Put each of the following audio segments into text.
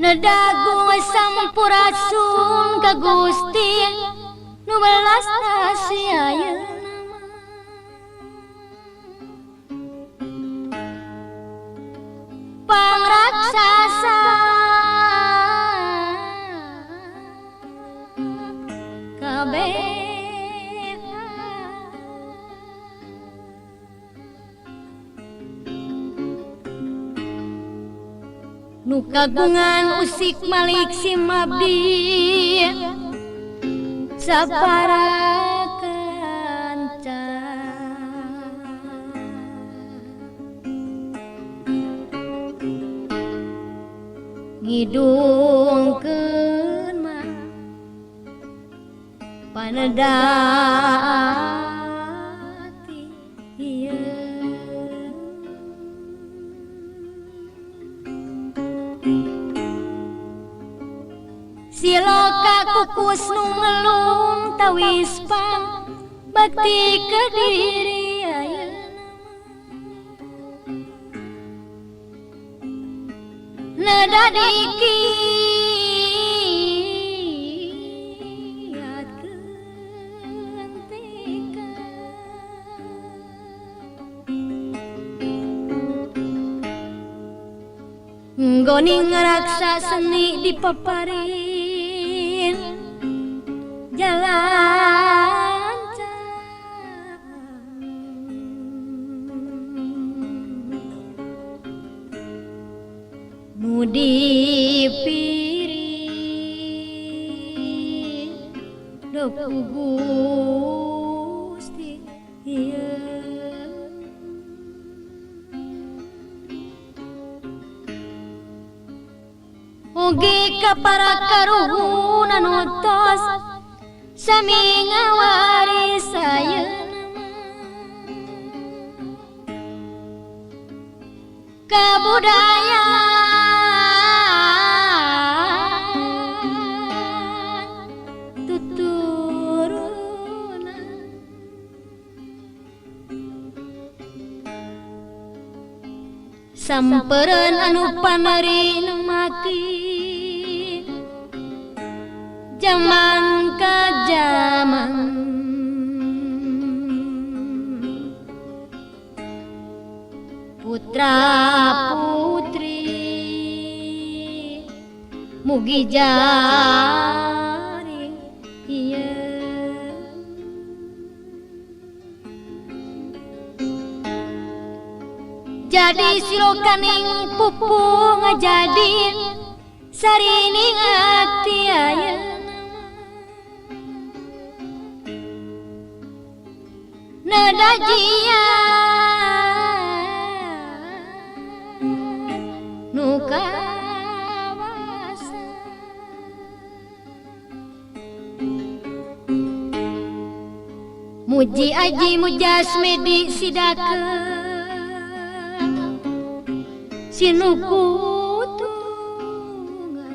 Nedagung sampurasun ka Gusti nu belas asih ayeuna pangraksasa kabeh nu kagungan usik malik simabdi sapara kanca ngidungkeun mah panedati ieu. Siloka kukus nu ngelung tawis pang bakti kediri ayeuna nada dikiatkeun tika nggoning ngaraksa seni dipaparin jalan nu dipiri duh ku Gusti ieu. Oge ka para karuhun anu tos sami ngawaris ayeuna kabudayaan tuturunan sampereun anu panari nu mati jaman ka jaman putra putri mugi jari ieu. Jadi silokaning pupu ngajadi sarining ati ayeuna nada jia nu kawasa muji aji mujasmedi sidakeun sinukutunga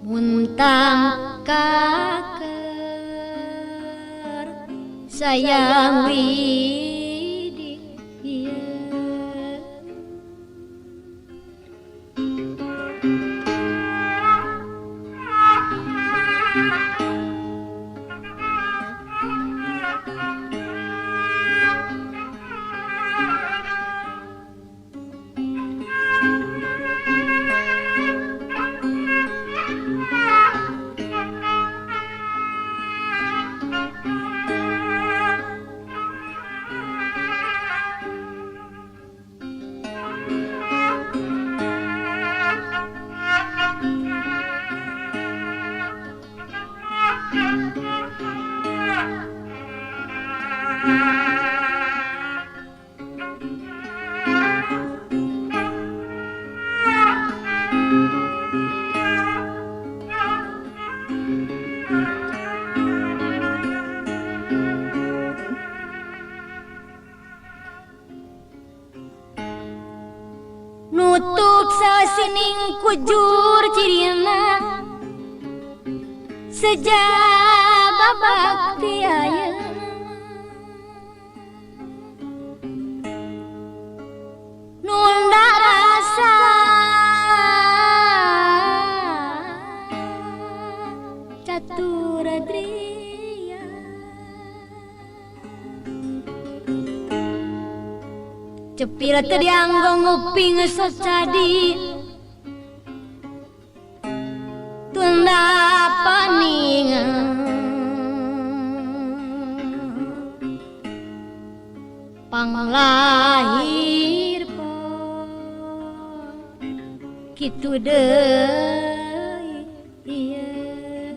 muntang kaker sayang widi ieu. Nutuk sasining kujur cirina sejaba bakti ayeuna Cepil teu dianggo nguping sacadi tunda paningan panglahir poe kitu deui ieu.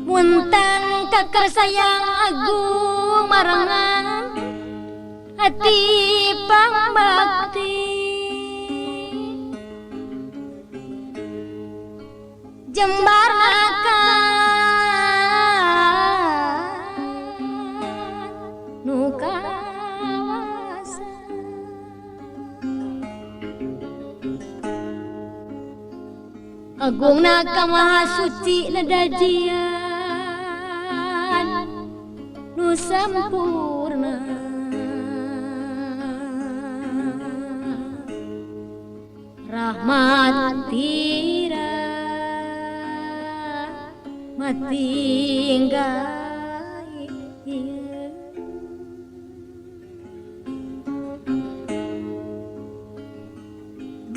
Muntang kaker sayang agung marengan hati pangbakti jembar nu kawasa agungna ka maha suci nadajian nu sampurna rahmat tira matinggal.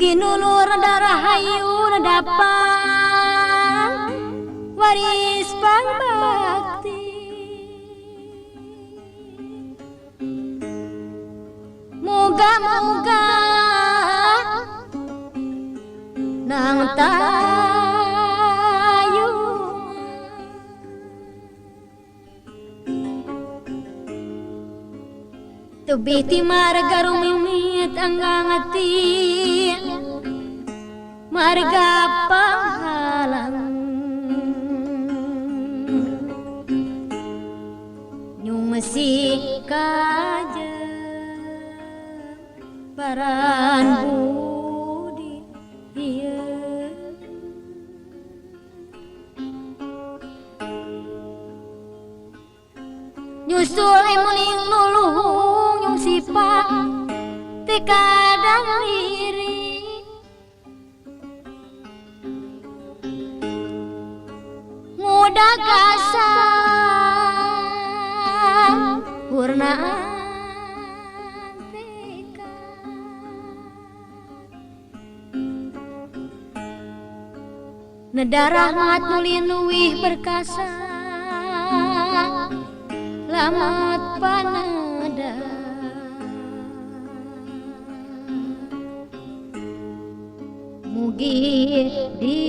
Ginulur darah hayu dapan waris pangbakti moga-moga nang tayu tebih ti marga rumimit anggang ati marga panghalang nyungsi kaja baran budi ieu. Nyusul emuning nuluhung nyung sipa teu kadang liri muda kasar purna teka nedarah mat nulinuwih berkasa lamat panada mugi di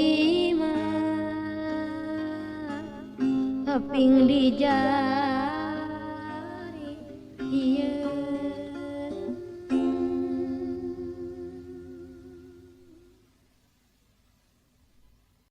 ping di jari.